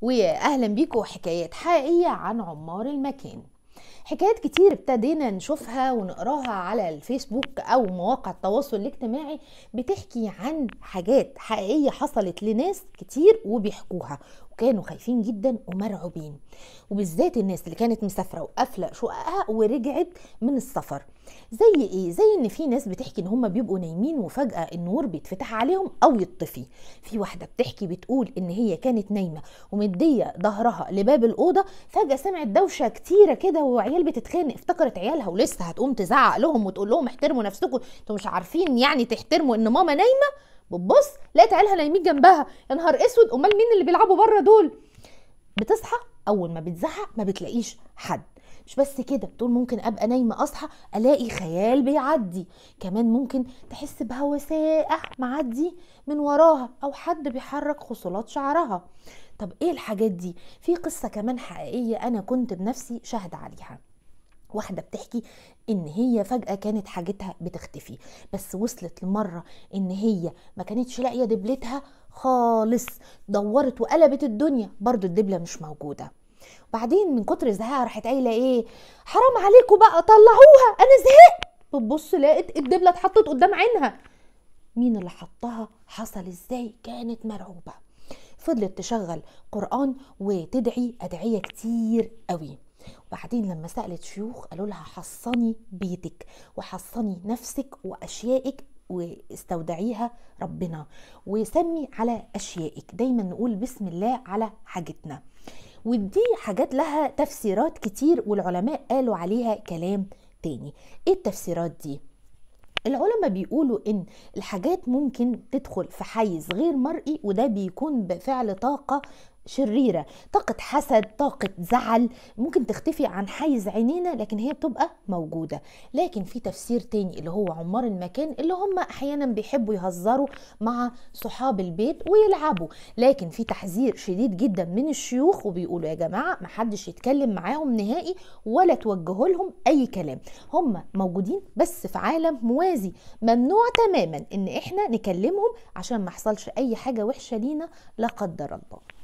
واهلا بيكم. حكايات حقيقية عن عمار المكان. حكايات كتير ابتدينا نشوفها ونقراها على الفيسبوك او مواقع التواصل الاجتماعي، بتحكي عن حاجات حقيقية حصلت لناس كتير وبيحكوها، وكانوا خايفين جدا ومرعوبين، وبالذات الناس اللي كانت مسافرة وقافلة شققها ورجعت من السفر. زي ايه؟ زي ان في ناس بتحكي ان هم بيبقوا نايمين وفجأة النور بيتفتح عليهم او يطفي. في واحدة بتحكي بتقول ان هي كانت نايمة ومدية ظهرها لباب الأوضة، فجأة سمعت دوشة كتيرة كده وعيال بتتخانق، افتكرت عيالها ولسه هتقوم تزعق لهم وتقول لهم احترموا نفسكم، انتوا مش عارفين يعني تحترموا ان ماما نايمة. بتبص لقيت عيالها نايمين جنبها، يا نهار اسود، امال مين اللي بيلعبوا بره دول؟ بتصحى اول ما بتزعق ما بتلاقيش حد. مش بس كده، بتقول ممكن ابقى نايمة اصحى الاقي خيال بيعدي، كمان ممكن تحس بهوا ساقع معدي من وراها او حد بيحرك خصلات شعرها. طب ايه الحاجات دي؟ في قصة كمان حقيقية انا كنت بنفسي شاهده عليها. واحدة بتحكي ان هي فجأة كانت حاجتها بتختفي، بس وصلت لمرة ان هي ما كانتش لاقية دبلتها خالص، دورت وقلبت الدنيا برضو الدبلة مش موجودة. بعدين من كتر زهقها راحت قايله ايه، حرام عليكم بقى طلعوها انا زهقت. بتبص لقت الدبلة اتحطت قدام عينها، مين اللي حطها؟ حصل ازاي؟ كانت مرعوبة. فضلت تشغل قرآن وتدعي أدعية كتير قوي. وبعدين لما سألت شيوخ قالوا لها حصني بيتك وحصني نفسك وأشيائك واستودعيها ربنا، وسمي على أشيائك، دايما نقول بسم الله على حاجتنا. ودي حاجات لها تفسيرات كتير والعلماء قالوا عليها كلام تاني. ايه التفسيرات دي؟ العلماء بيقولوا ان الحاجات ممكن تدخل في حيز غير مرئي، وده بيكون بفعل طاقة شريرة، طاقة حسد، طاقة زعل، ممكن تختفي عن حيز عينينا لكن هي بتبقى موجودة. لكن في تفسير تاني اللي هو عمار المكان، اللي هم احيانا بيحبوا يهزروا مع صحاب البيت ويلعبوا، لكن في تحذير شديد جدا من الشيوخ وبيقولوا يا جماعة محدش يتكلم معاهم نهائي ولا توجهوا لهم اي كلام، هم موجودين بس في عالم موازي، ممنوع تماما ان احنا نكلمهم عشان ما حصلش اي حاجة وحشة لينا لا قدر الله.